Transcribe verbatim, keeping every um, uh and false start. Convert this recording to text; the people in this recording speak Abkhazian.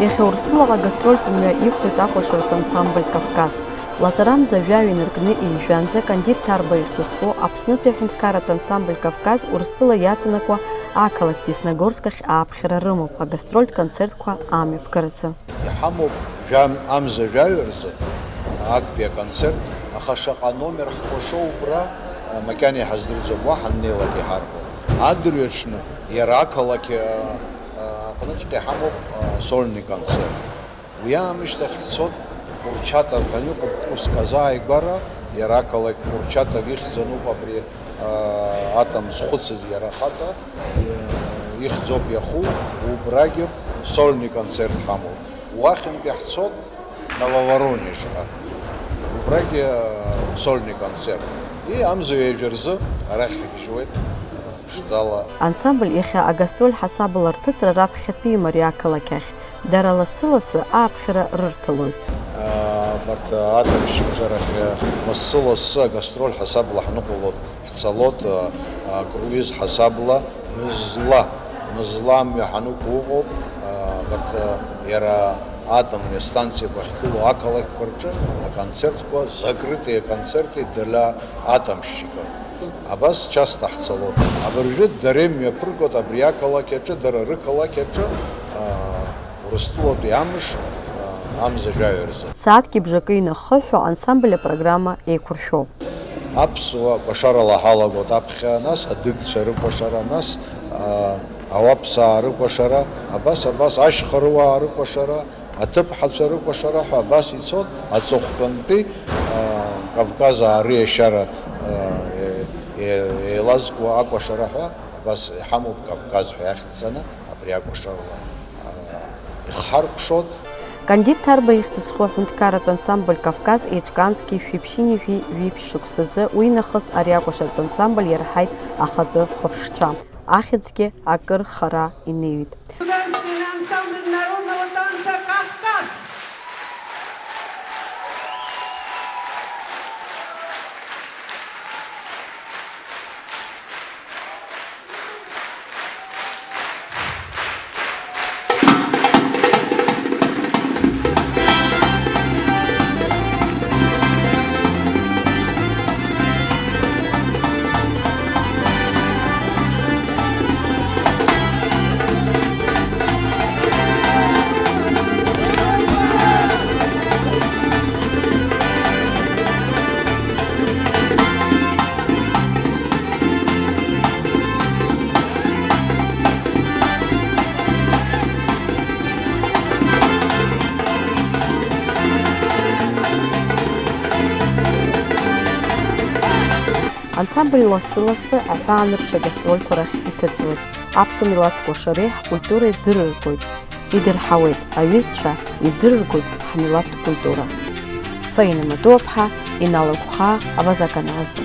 Иахьа Урыстәылаҟа гастрольтә мҩа иқәлеит акәашаратә ансамбль Кавказ. Лаҵарамза жәаҩа инаркны ижәҩанӡа Кандид Ҭарба ихьӡ зху Аԥснытәи аҳәынҭқарратә ансамбль Кавказ Урыстәыла иаҵанакуа ақалақь Десногорск ахь ааԥхьара рымоуп агастрольтә концертқәа амҩаԥгаразы. Иҳамоуп жәа-, амза жәаҩа рзы актәи аконцерт, аха шаҟа номер ҳкәашоу убра, а, макьана иҳаздырӡом, уа ҳаннеилак иҳарҳәон. Адырҩаҽны иара ақалақь, а, а, аҟныҵәҟьа иҳамоуп, а, сольный концерт. Уи аамышьҭахь ҳцот Курчатов ҳәа иҟоуп, ус казааигәара, иара ақалақь Курчатов ихьӡ ануп абри, а, атом зхәыцыз иара ахаҵа, и-, ихьӡоуп иаху, убрагьы сольный концерт ҳамоуп. Уахьынтәи ҳцот Нововоронежҟа. Убрагьы, а, сольный концерт. И амза ҩажәа рзы арахь ҳгьежьуеит, а, ԥшӡала. Ансамбль иахьа агастроль ҳасабала рҭыҵра раԥхьатәиума ари ақалақь ахь? Дара лассы-лассы ааԥхьара рырҭалоит. А, абарҭ атом шьыцәарахь лассы-лассы агастроль ҳасабла ҳныҟәалоит. Ҳцалоит, а, а, круиз ҳасабла, мызла, мызла амҩа ҳанықәу ыҟоуп, а, абарҭ, а, иара атомные станциақәа ахьгылоу ақалақьқәа рҿы аконцертқәа, закрытые концерты для атомщиков. Абас часто ҳцалоит. Абыржәы дара имҩаԥыргоит абри ақалақь аҿы, дара рықалақь аҿы, а, Урыстәылатәи амш, а, амза жәаҩа рзы. Сааҭки бжаки инахыҳәҳәо ансамбль апрограмма еиқәыршәоуп. Аԥсуа кәашарала ҳалагоит аԥхьа, нас адыгцәа рыкәашара, нас, а, ауаԥсаа рыкәашара, абас, абас, ашьхаруаа рыкәашара, аҭыԥҳацәа рыкәашара ҳәа абас ицоит, аҵыхәтәантәи, а, Кавказаа рыиашьара, а, е-, е-, еилазкуа акәашара ҳәа абас иҳамоуп, Кавказ ҳәа иахьӡҵаны абри акәашарала, а, ихҳаркәшоит. Кандид Ҭарба ихьӡ зху аҳәынҭқарратә ансамбль Кавказ еиҿкаанӡагьы шәиԥшьыни жәи-, жәиԥшь шықәсазы, уи нахыс ари акәашаратә ансамбль иарҳаит ахатәы хәаԥшцәа. Ахьӡгьы акыр хара инеиҩит. Государственный ансамбль народного танца «Кавказ». Ансамбль лассы-лассы аҳәаанырцә агастрольқәа рахь иҭыҵуеит. Аԥсуа милаҭ кәашареи ҳкультуреи ӡырыргоит, идырҳауеит аҩызцәа, иӡырыргоит ҳмилаҭтә культура. Фаина Матуаԥҳа, Инал Агәхаа, Абаза аканалазы.